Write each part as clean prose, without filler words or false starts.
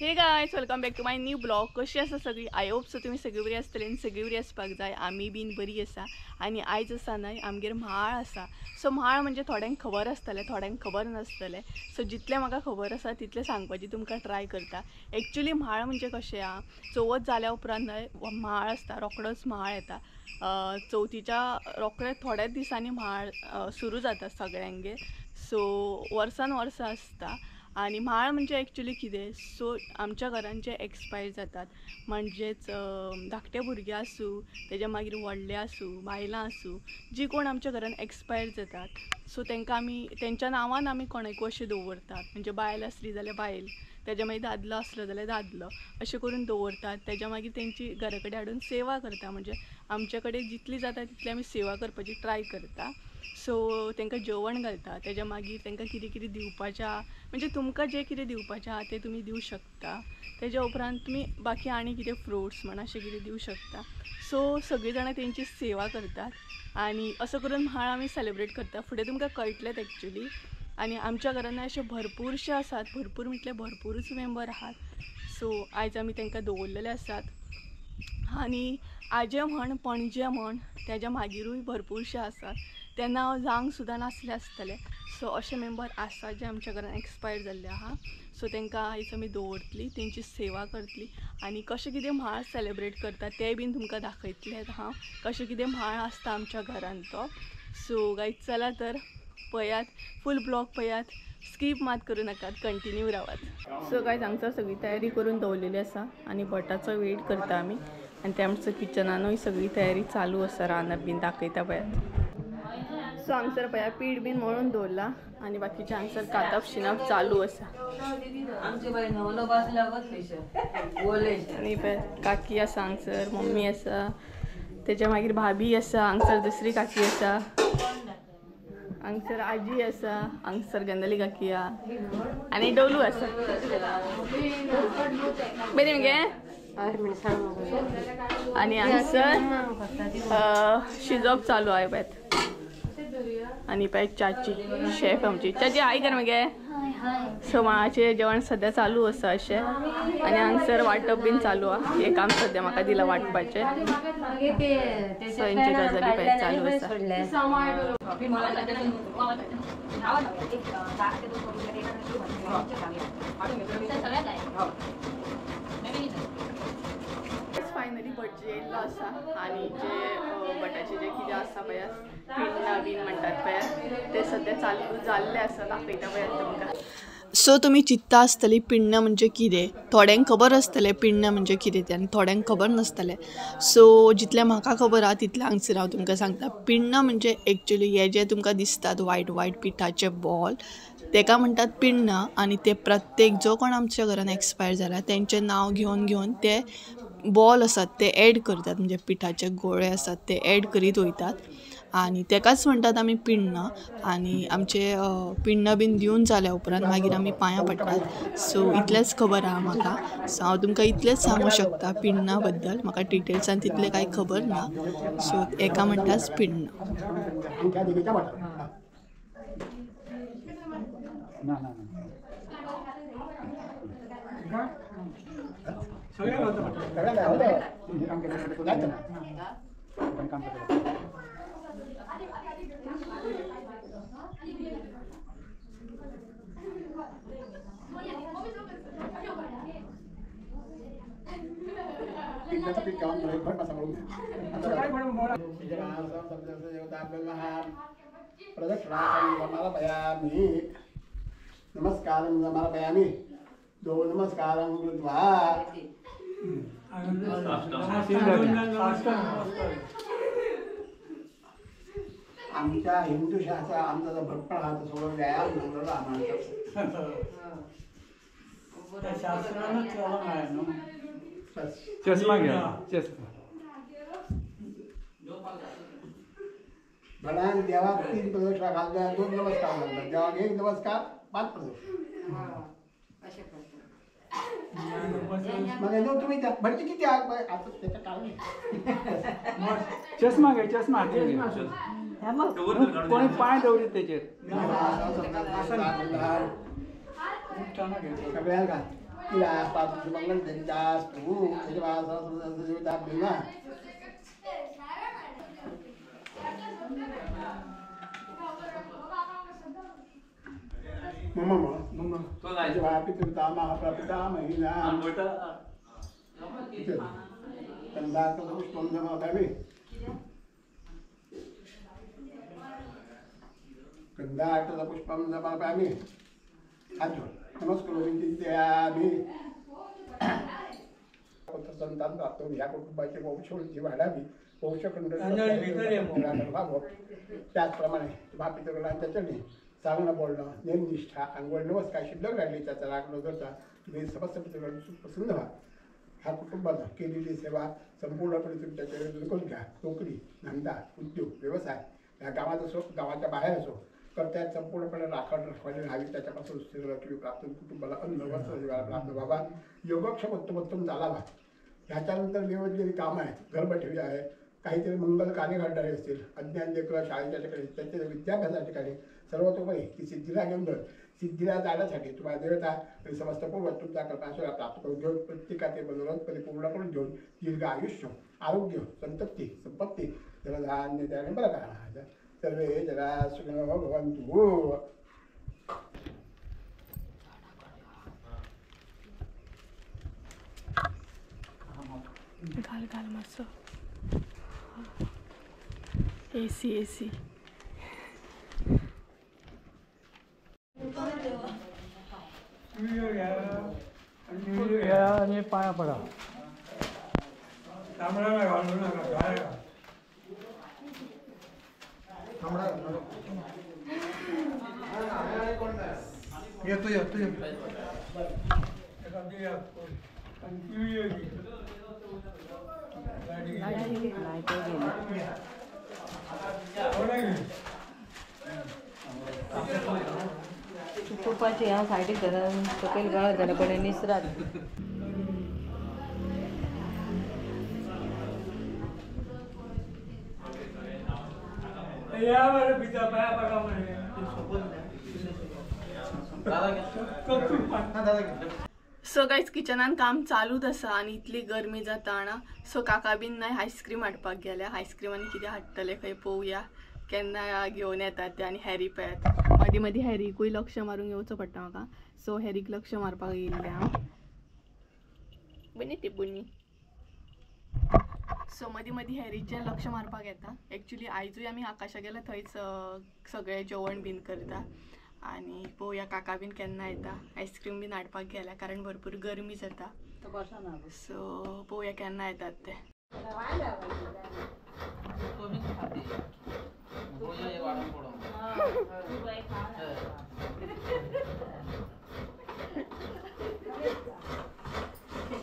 Hey guys, welcome back to my new blog. कशी आसा सगळी? I hope so तुमी सगळी बरी आसतली आनी सगळी बरी आसपाक जाय. आमी बीन बरी आसा. आनी आयज आसा न्हय आमगेर म्हाळ आसा. सो म्हाळ म्हणजे थोड्यांक खबर आसतलें, थोड्यांक खबर नासतलें. सो जितलें म्हाका खबर आसा तितलें सांगपाची तुमकां ट्राय करता. एक्चुली म्हाळ म्हणजे कशें आहा, चवथ जाल्या उपरांत न्हय म्हाळ आसता, रोखडोच म्हाळ येता. चवथीच्या रोखडे थोड्याच दिसांनी म्हाळ सुरू जाता सगळ्यांगेर. सो वर्सान वर्सां आसता. आनी म्हाळ म्हणजे एक्चुली कितें, सो आमच्या घरान जे एक्सपायर जातात म्हणजेच धाकटे भुरगे आसूं, तेज्या मागीर व्हडले आसूं, बायलां आसूं, जी कोण आमच्या घरान एक्सपायर जातात, सो तांकां आमी तेंच्या नांवान आमी कोणाकूय अशें दवरतात. म्हणजे बायल आसली जाल्यार बायल, तेज्या मागीर दादलो आसलो जाल्यार दादलो, अशें करून दवरतात. तेज्या मागीर तेंची घरा कडेन हाडून सेवा करता. म्हणजे आमचे कडेन जितली जाता तितली आमी सेवा करपाची ट्राय करता. सो तांकां जेवण घालता, तेज्या मागीर तांकां कितें कितें दिवपाचें आहा, म्हणजे तुमकां जें कितें दिवपाचें आहा तें तुमी दिवं शकता. तेज्या उपरांत तुमी बाकी आनी कितें फ्रुट्स म्हण अशें कितें दिवं शकता. सो सगळीं जाणां तेंची सेवा करतात आनी असो करून म्हाळ आमी सेलेब्रेट करता. फुडें तुमकां कळटलेंच एक्चुली. आनी आमच्या घरान अशे भरपूरशे आसात, भरपूर म्हटल्यार भरपूरूच मेंबर आहात. सो आयज आमी तांकां दवरलेले आसात. आनी आजे म्हण पणजे म्हण तेज्या मागीरूय भरपूरशे आसात, तेन्ना हांव जावंक सुद्दां नासलें आसतलें. सो अशे मेंबर आसा जे आमच्या घरान एक्सपायर जाल्ले आहा. सो तांकां आयज आमी दवरतली, तेंची सेवा करतली आनी कशें कितें म्हाळ सेलेब्रेट करता तें बीन तुमकां दाखयतलें हांव, कशें कितें म्हाळ आसता आमच्या घरान तो. सो गायज चला तर पळयात, फूल ब्लॉग पळयात, स्कीप मात करूं नाकात, कंटिन्यू रावात. सो गायज हांगसर सगळी तयारी करून दवरलेली आसा आनी भटाचो वेट करता आमी. आनी ते आमच्या किचनानूय सगळी तयारी चालू आसा, रांदप बीन दाखयता पळयात. सो हांगसर पळया पीठ बीन मळून दवरला आनी बाकीचे हांगसर कातप शिनप चालू आसा. आनी पळय काकी आसा हांगसर, मम्मी आसा, तेच्या मागीर भाभी आसा, हांगसर दुसरी काकी आसा, हांगसर आजी आसा, हांगसर गंदली काकी आहा आनी डोलू आसा. बरी मगे. आनी हांगसर शिजोवप चालू आहे पळयात. आनी पळय चाची शेफ आमची, चाची हाय कर मगे. सो माळाचें जेवण सद्या चालू आसा अशें. आनी हांगसर वांटप बीन चालू आहा. हें काम सद्या म्हाका दिलां वांटपाचें. सो हेंचे गजाली पळय चालू आसा. फायनली भटजी येयल्लो आसा आनी जे भटाचे जे कितें आसा पळयात, पिण्णां बीन म्हणटात पळयात, ते सद्या चालू जाल्ले आसा, दाखयता पळयात तुमकां. सो तुमी चिंत्ता आसतली पिण्णां म्हणजे कितें, थोड्यांक खबर आसतलें पिण्णां म्हणजे कितें तें आनी थोड्यांक खबर नासतलें. सो जितलें म्हाका खबर आहा तितलें हांगसर हांव तुमकां सांगता. पिण्णां म्हणजे एक्चुली हे जे तुमकां दिसतात वायट वायट पिठाचे बॉल, तेका म्हणटात पिण्णां. आनी ते प्रत्येक जो कोण आमच्या घरान एक्सपायर जाला तेंचें नांव घेवन घेवन ते बॉल आसात ते एड करतात, म्हणजे पिठाचे गोळे आसात ते एड करीत वयतात आनी तेकाच म्हणटात आमी पिण्णां. आनी आमचे पिण्णां बीन दिवन जाल्या उपरांत मागीर आमी पांयां पडटात. सो इतलेंच खबर आहा म्हाका. सो हांव तुमकां इतलेंच सांगूं शकता पिण्णां बद्दल, म्हाका डिटेल्सान तितलें कांय खबर ना. सो एका म्हणटाच पिण्णां. नमस्कारं समर्पयामि. दो नमस्कारं कृत्वा आमच्या हिंदू शास्त्र आमचा जो भटपण हा तो सगळं व्यायाम झालेला आम्हाला. चष्मा घ्या, चष्मा. भटान देवाक 3 प्रदक्षिणा घालल्या, 2 नमस्कार घालतात. देवाक 1 नमस्कार, 5 प्रदक्षिणा. मग तुम्ही भटजी किती आता त्याचं कारण. चष्मा घे, चष्मा कोणी पाय दवरीत तेचेर. सगळ्या घाल. मंगल देवतास्तु देवता मम मम पितृपितामह पुष्पं समर्पयामि। गन्धाक्षतपुष्पं समर्पयामि। नमस्करोमि चिन्तयामि। पुत्र संतान प्राप्त ह्या कुटुंबाची वंशवृद्धी वाढावी, वंशखंड व्हावं। त्याचप्रमाणे तुम्हा पितृगणांच्या चरणी चांगलं बोलणं, नेमनिष्ठा, अंघोळ नमस्कार शिल्लक राहिली त्याचा राग न धरता तुम्ही समस्त पितृगण प्रसन्न व्हा। ह्या कुटुंबानं केलेली सेवा संपूर्णपणे तुमच्या चरणी करून घ्या। नोकरी, धंदा, उद्योग, व्यवसाय ह्या गावात असो, गावाच्या बाहेर असो, करत्यात संपूर्णपणे राखण राखवायला राहावी। त्याच्यापासून स्थिर प्राप्त कुटुंबाला अन्न वस्त्र जेवायला प्राप्त व्हावा, योगक्षेम उत्तमोत्तम चालावा। ह्याच्यानंतर निवडलेली कामं आहेत, गर्भठेवी आहे, काहीतरी मंगल कार्य घडणारे असतील, अज्ञान लेकरं शाळेच्या ठिकाणी त्यांच्या विद्याभ्यासाच्या ठिकाणी सर्वतोपरी ती सिद्धीला घेऊन जाईल। सिद्धीला जाण्यासाठी तुम्हाला देवता आणि समस्त पूर्वज तुमचा कृपाशीर्वाद प्राप्त करून घेऊन प्रत्येकाचे मनोरथ परिपूर्ण करून घेऊन दीर्घ आयुष्य, आरोग्य, संतप्ती, संपत्ती, धनधान्य त्याने बरं करा। सर्वे जना सुखिनो भवन्तु। घाल घाल मातसो एसी एसी आणि पाया पडा। घालू नका, येतो येतो। तुपाची ह्या सायडीक धरून सकयल गळत जाल्यार बरें निसरात। सो गायज किचनान काम चालूच आसा आनी इतली गरमी जाता आना। सो काका बीन नाय आयस्क्रीम हाडपाक गेल्या। आयस्क्रीम आनी कितें हाडटले खंय पळोवया केन्ना घेवन येतात ते। आनी हॅरी पळयात मदीं मदीं हॅरीकूय लक्ष मारूंक येवचो पडटा म्हाका। सो हॅरीक लक्ष मारपाक येयल्लें हांव। बनी ती बनी। सो मदीं मदीं हॅरीचें लक्ष मारपाक येता। एक्चुली आयजूय आमी आकाशा गेल्या थंयच सगळें जेवण बीन करता आनी पळोवया काका बीन केन्ना येता। आयस्क्रीम बीन हाडपाक गेल्या कारण भरपूर गरमी जाता। सो पळोवया केन्ना येतात ते।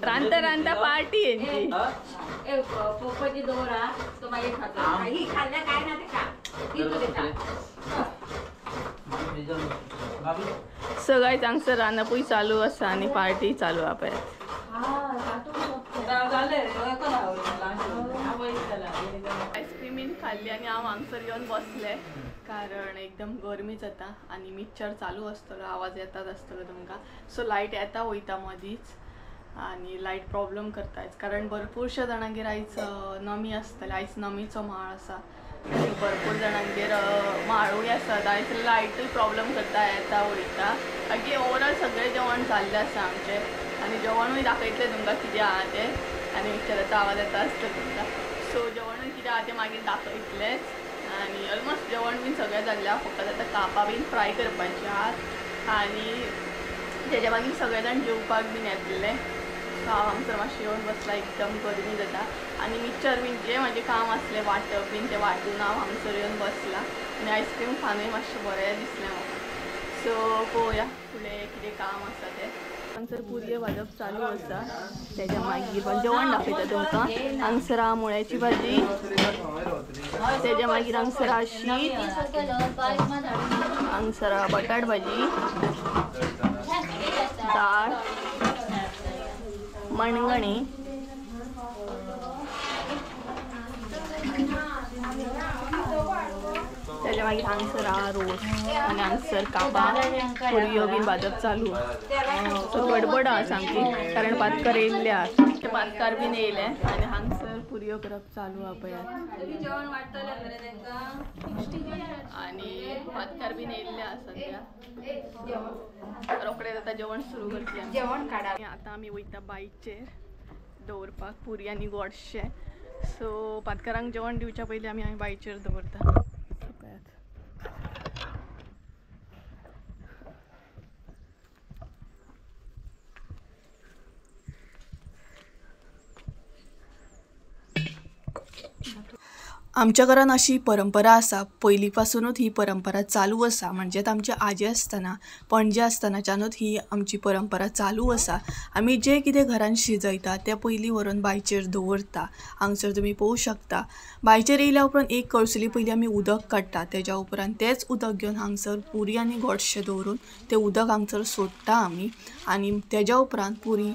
रांदता रांदता पार्टी यांची। पोपाची दोरा तो मागीर खाता। ही खाल्ल्या काय ना ते खा। सो गायज हांगसर रांदपूय चालू आसा आनी पार्टी चालू आहा पळयात। आयस्क्रीम बीन खाल्ली आनी हांव हांगसर येवन बसलें कारण एकदम गरमी जाता आनी मिक्सचर चालू आसतलो, आवाज येतात आसतलो तुमकां। सो लायट येता वयता मदींच आनी लायट प्रॉब्लम करता कारण भरपूरशा जाणांगेर आयज नमी आसतले। आयज नमीचो म्हाळ आसा, भरपूर जाणांगेर म्हाळूय आसात। आयज लायटूय प्रॉब्लम करता, येता वयता। बाकी ओवरऑल सगळें जेवण जाल्लें आसा आमचें आनी जेवणूय दाखयतलें तुमकां कितें आहा तें आनी मिक्सचराचो आवाज येता आसतलो तुमकां। सो जेवणूय कितें आहा तें मागीर दाखयतलेंच। आनी ऑलमोस्ट जेवण बीन सगळें जाल्लें आहा, फकत आतां कापां बीन फ्राय करपाची आहात आनी तेज्या मागीर सगळे जाण जेवपाक बीन येतले। सो हांव हांगसर मातशें येवन बसलां, एकदम गरमी जाता आनी मिक्सचर बीन जें म्हाजें काम आसलें वांटप बीन तें वांटून हांव हांगसर येवन बसलां आनी आयस्क्रीम खावनूय मातशें बरें दिसलें म्हाका। सो पळोवया फुडें कितें काम आसा तें। हांगसर पुरयो भाजप चालू आसा, तेज्या मागीर जेवण दाखयता तुमकां। हांगसर आहा मुळ्याची भाजी, तेज्या मागीर हांगसर आहा शीत, हांगसर आहा बटाट भाजी, दाळ, मणगणे, मागीर हांगसर आहा रोस आनी हांगसर कापां पुरयो बीन भाजप चालू. सो गडबड आहा सामकी कारण पातकार येयल्ले आहा, पातकार बीन येयले आनी हांगसर पुरयो करप चालू आहा पळयात. आनी पातकार बीन येयल्ले आहा सद्या, रोखडेच आतां जेवण सुरू करतले. जेवण काडा. आतां आमी वयता बांयचेर दवरपाक पुरी आनी गोडशें. सो पातकारांक जेवण दिवच्या पयलीं आमी बांयचेर दवरता. पळयात आमच्या घरान अशी परंपरा आसा, पयलीं पासुनूच ही परंपरा चालू आसा. म्हणजेच आमचे आजी आसतना पणजे आसतनाच्यानूच ही आमची परंपरा चालू आसा. आमी जें कितें घरान शिजयता तें पयलीं व्हरून बांयचेर दवरता. हांगसर तुमी पळोवंक शकता बांयचेर येयल्या उपरांत एक कळसुली पयलीं आमी उदक काडटा, तेज्या उपरांत तेंच उदक घेवन हांगसर पुरी आनी गोडशें दवरून तें उदक हांगसर सोडटा आमी. आनी तेज्या उपरांत पुरी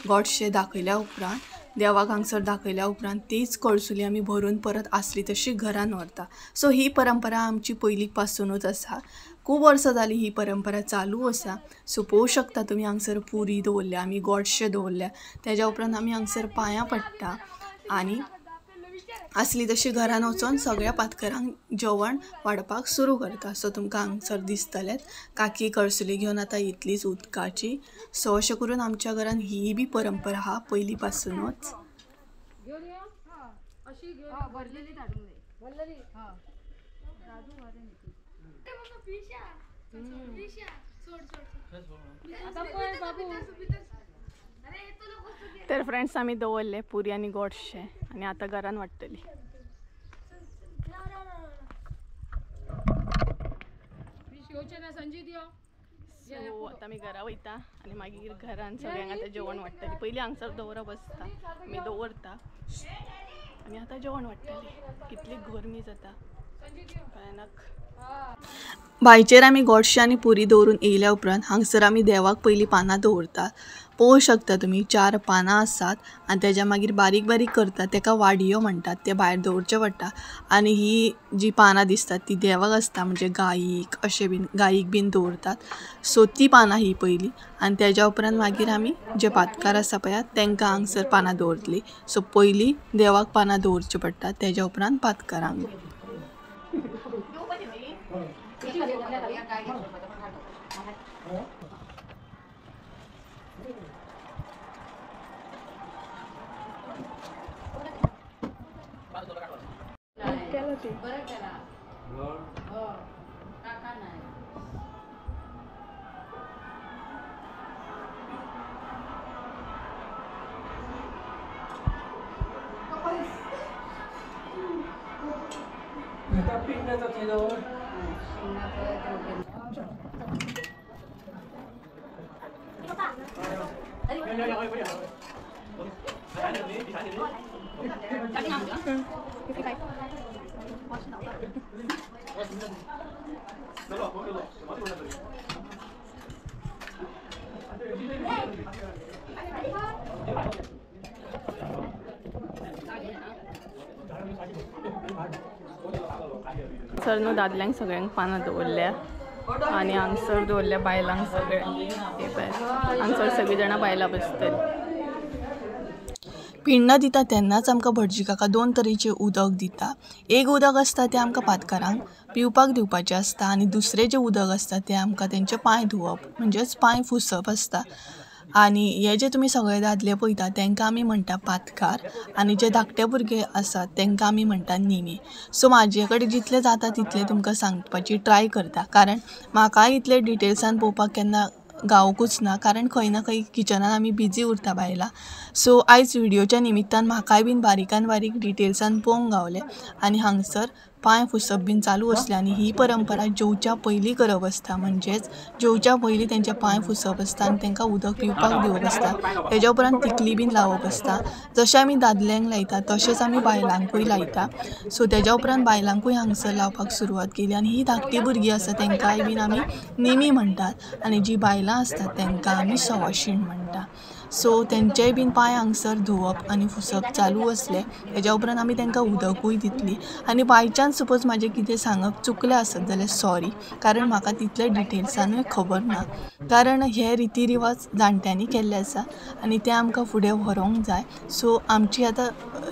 गोडशें दाखयल्या उपरांत देवाक हांगसर दाखयल्या उपरांत तीच कळसुली आमी भरून परत आसली तशी घरान व्हरता. सो ही परंपरा आमची पयलीं पासुनूच आसा, खूब वर्सां जालीं ही परंपरा चालू आसा. सो पळोवंक शकता तुमी हांगसर पुरी दवरल्या आमी, गोडशें दवरल्या, तेज्या उपरांत आमी हांगसर पांयां पडटा आनी आसली तशी घरान वचोन सगळ्या पातकरांक जेवण वाडपाक सुरू करता. सो तुमकां हांगसर दिसतलेंच काकी कळसुली घेवन आतां येतलीच उदकाची. सो अशें करून आमच्या घरान ही बी परंपरा आहा पयलीं पासुनूच. तर फ्रेंड्स आमी दवरले पुरी आनी गोडशें आनी आतां घरान वाडटली. सो आतां आमी घरा वयता आनी मागीर घरान सगळ्यांक आतां जेवण वाडटली. पयलीं हांगसर दवरप आसता, आमी दवरता आनी आतां जेवण वाडटली. कितली गरमी जाता भयानक. बांयचेर आमी गोडशें आनी पुरी दवरून येयल्या उपरांत हांगसर आमी देवाक पयलीं पानां दवरतात. पळोवंक शकता तुमी 4 पानां आसात आनी तेज्या मागीर बारीक बारीक करतात, तेका वाडयो म्हणटात, ते भायर दवरचें पडटा. आनी ही जी पानां दिसतात ती देवाक आसता, म्हणजे गायीक अशें बीन गायीक बीन दवरतात. सो ती पानां ही पयलीं आनी तेज्या उपरांत मागीर आमी जे पातकार आसा पळयात तेंकां हांगसर पानां दवरतलीं. सो पयलीं देवाक पानां दवरचीं पडटा, तेज्या उपरांत पातकारांक. सर न्हू दादल्यांक सगळ्यांक पानां दवरल्या आनी हांगसर दवरल्या बायलांक सगळ्यांक. हे पळय हांगसर सगळीं जाणां बायलां बसतलीं. पिंडां दिता तेन्नाच आमकां भटजी काका 2 तरेचें उदक दिता. एक उदक आसता तें आमकां पातकारांक पिवपाक दिवपाचें आसता आनी दुसरें जें उदक आसता तें आमकां तेंचे पांय धुवप म्हणजेच पांय पुसप आसता. आनी हे जे तुमी सगळे दादले पळयता तेंकां आमी म्हणटा पातकार आनी जे धाकटे भुरगे आसात तेंकां आमी म्हणटा निमी. सो म्हाजे कडेन जितलें जाता तितलें तुमकां सांगपाची ट्राय करता, कारण म्हाका इतले डिटेल्सान पळोवपाक केन्ना गावकूच ना, कारण खंय ना खंय किचनान आमी बिजी उरता बायलां. सो आयज व्हिडियोच्या निमित्तान म्हाकाय बीन बारीकान बारीक डिटेल्सान पळोवंक गावलें. आनी हांगसर पांय पुसप बीन चालू आसलें आनी ही परंपरा जेवच्या पयलीं करप आसता, म्हणजेच जेवच्या पयलीं तेंचे पांय पुसप आसता आनी तेंकां उदक पिवपाक दिवप आसता. तेज्या उपरांत तिकली बीन लावप आसता. जशें आमी दादल्यांक लायता तशेंच आमी बायलांकूय लायता. सो तेज्या उपरांत बायलांकूय हांगसर लावपाक सुरवात केली आनी ही धाकटी भुरगीं आसा तेंकांय बीन आमी निमी म्हणटात आनी जी बायलां आसतात तेंकां आमी सवाशीण म्हणटा. सो तेंचेय बीन पांय हांगसर धुवप आनी पुसप चालू आसलें. तेज्या उपरांत आमी तांकां उदकूय दितली. आनी बाय चान्स सपोज म्हाजें कितें सांगप चुकलें आसत जाल्यार सॉरी, कारण म्हाका तितले डिटेल्सानूय खबर ना. कारण हे रिती रिवाज जाणट्यांनी केल्ले आसा आनी ते आमकां फुडें व्हरोंक जाय. सो आमची आतां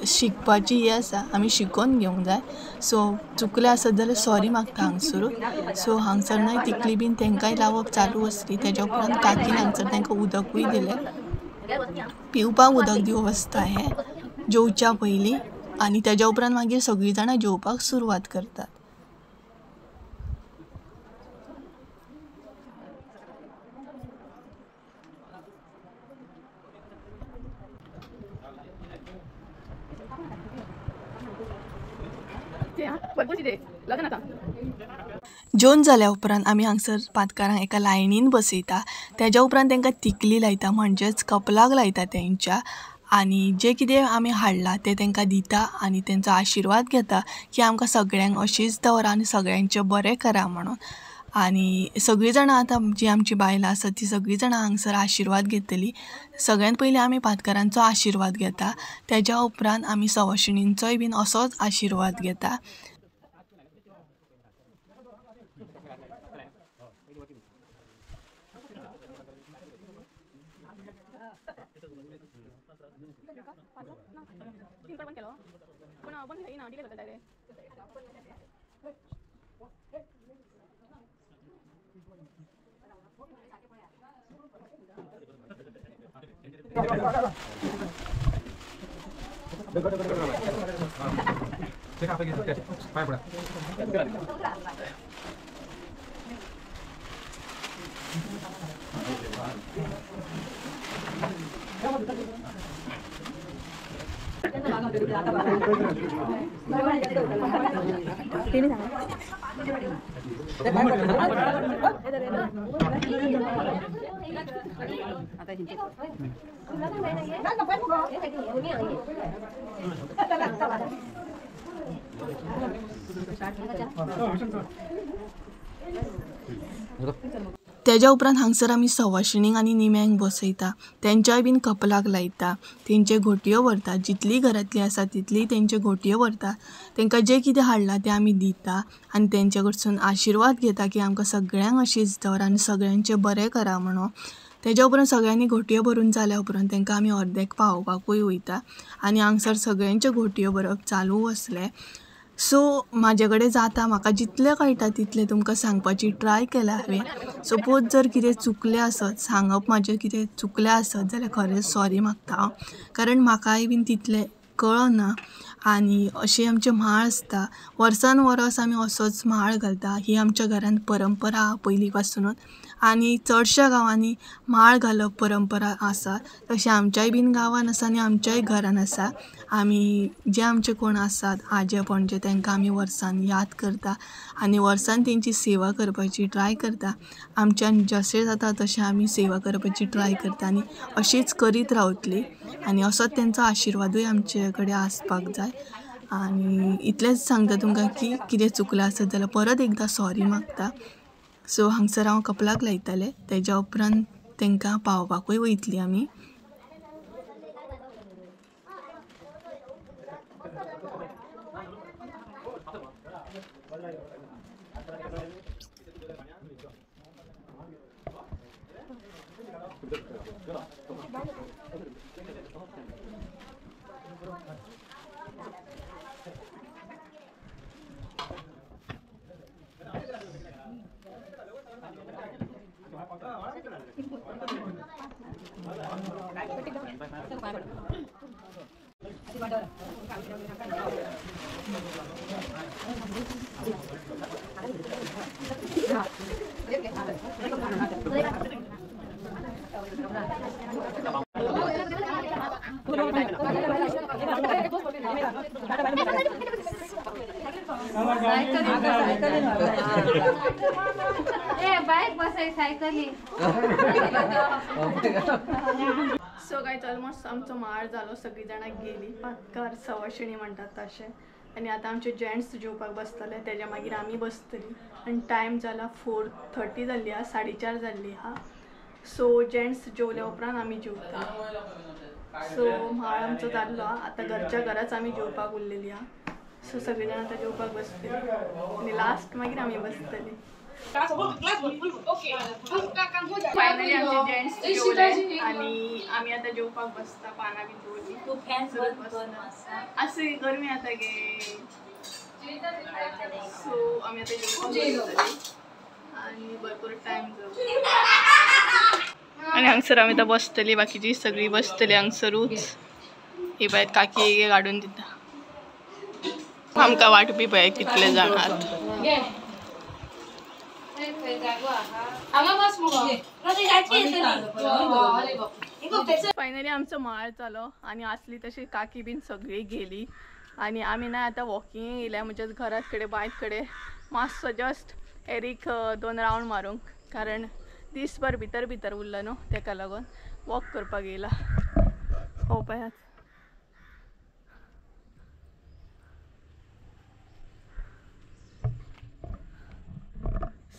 शिकपाची हें आसा, आमी शिकोन घेवंक जाय. सो चुकलें आसत जाल्यार सॉरी मागता हांगसरूच. सो हांगसर न्हय तिकली बीन तांकांय लावप चालू आसली. तेज्या उपरांत काकीन हांगसर तांकां उदकूय दिलें, पिवपाक उदक दिवप आसता हें जेवच्या पयलीं. आनी तेज्या उपरांत मागीर सगळीं जाणां जेवपाक सुरवात करतात. जेवन जाल्या उपरांत आमी हांगसर पातकारांक एका लायनीन बसयता. तेज्या उपरांत तांकां तिकली लायता, म्हणजेच कपलाक लायता तेंच्या. आनी जें कितें आमी हाडलां तें तांकां दिता आनी तेंचो आशिर्वाद घेता की आमकां सगळ्यांक अशीच दवरा आनी सगळ्यांचें बरें करा म्हणून. आनी सगळीं जाणां आतां जीं आमची बायलां आसात ती सगळीं जाणां हांगसर आशिर्वाद घेतली. सगळ्यांत पयलीं आमी पातकारांचो आशिर्वाद घेता, तेज्या उपरांत आमी सवाशिणींचोय बीन असोच आशिर्वाद घेता. तेज्या उपरांत हांगसर आमी सवाशिणींक आनी निम्यांक बसयता, तेंच्याय बीन कपलाक लायता, तेंचे घोटयो व्हरता, जितली घरांतली आसा तितली तेंच्यो घोटयो व्हरता. तेंकां जें कितें हाडलां तें आमी दिता आनी तेंच्या कडसून आशिर्वाद घेता की आमकां सगळ्यांक अशीच दवर आनी सगळ्यांचें बरें करा म्हणून. तेज्या उपरांत सगळ्यांनी घोटयो भरून जाल्या उपरांत तेंकां आमी अर्देक पावोवपाकूय वयता आनी हांगसर सगळ्यांच्यो घोटयो भरप चालू आसलें. सो म्हाजे कडेन जाता, म्हाका जितलें कळटा तितलें तुमकां सांगपाची ट्राय केला हांवें. सपोज जर कितें चुकलें आसत, सांगप म्हाजें कितें चुकलें आसत जाल्यार खरेंच सॉरी मागता हांव, कारण म्हाकाय बीन तितलें कळना. आनी अशें आमचें म्हाळ आसता, वर्सान वर्स आमी असोच म्हाळ घालता, ही आमच्या घरान परंपरा आहा पयलीं पासुनूच. आनी चडश्या गांवांनी म्हाळ घालप परंपरा आसा, तशें आमच्याय बीन गांवान आसा आनी आमच्याय घरान आसा. आमी जे आमचे कोण आसात आजे पणजे तांकां आमी वर्सान याद करता आनी वर्सान तेंची सेवा करपाची ट्राय करता. आमच्यान जशें जाता तशें आमी सेवा करपाची ट्राय करता आनी अशीच करीत रावतली. आनी असोच तेंचो आशिर्वादूय आमचे कडेन आसपाक जाय. आनी इतलेंच सांगता तुमकां की कितें चुकलां आसत जाल्यार परत एकदां सॉरी मागता. सो हांगसर हांव कपलाक लायतालें, तेज्या उपरांत तांकां पावोवपाकूय वयतली आमी. सो गायज ऑलमोस्ट आमचो माळ जालो, सगळीं जाणां गेली, पातकार सवाशिणी म्हणटात तशें. आनी आतां आमचे जेंट्स जेवपाक बसतले, तेज्या मागीर आमी बसतली. आनी टायम जाला 4:30 जाल्ली आहा, 4:30 जाल्ली आहा. सो जेंट्स जेवल्या उपरांत आमी जेवता. सो म्हाळ आमचो जाल्लो आतां घरच्या घराच आमी जेवपाक उरलेली आहा. सो सगळीं जाणां आतां जेवपाक बसतली आनी लास्ट मागीर आमी बसतली. फायनली आमचे जेंट्स जेवले आनी आमी आतां जेवपाक बसता. पानां बी दवरली. तूं फॅन बंद कर मातसो. आसूं गरमी आता गे. सो आमी आतां जेवपाक बसतली आनी भरपूर टायम जावं. आनी हांगसर आमी आतां बसतली, बाकीची सगळी बसतली हांगसरूच. ही पळयात काकी काडून दिता आमकां वांटपी. पळय कितले जाण आहात. फायनली आमचो म्हाळ जालो आनी आसली तशी काकी बीन सगळी गेली आनी आमी ना आतां वॉकिंग येयल्या म्हणजे घरात कडेन बांयत कडेन मातसो जस्ट एरीक 2 रावंड मारूंक, कारण दीसभर भितर भितर उरला न्हू तेका लागून वॉक करपाक येयला. हो पळयात.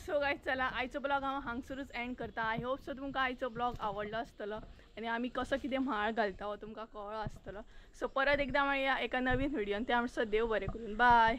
सो गायज चला आयचो ब्लॉग हांव हांगसरूच एंड करता. I hope so तुमकां आयचो ब्लॉग आवडलो आसतलो आनी आमी कसो कितें म्हाळ घालता हो तुमकां कळ्ळो आसतलो. सो परत एकदां मेळया एका नवीन व्हिडियोन. त्या म्हणसर देव बरें करून. बाय.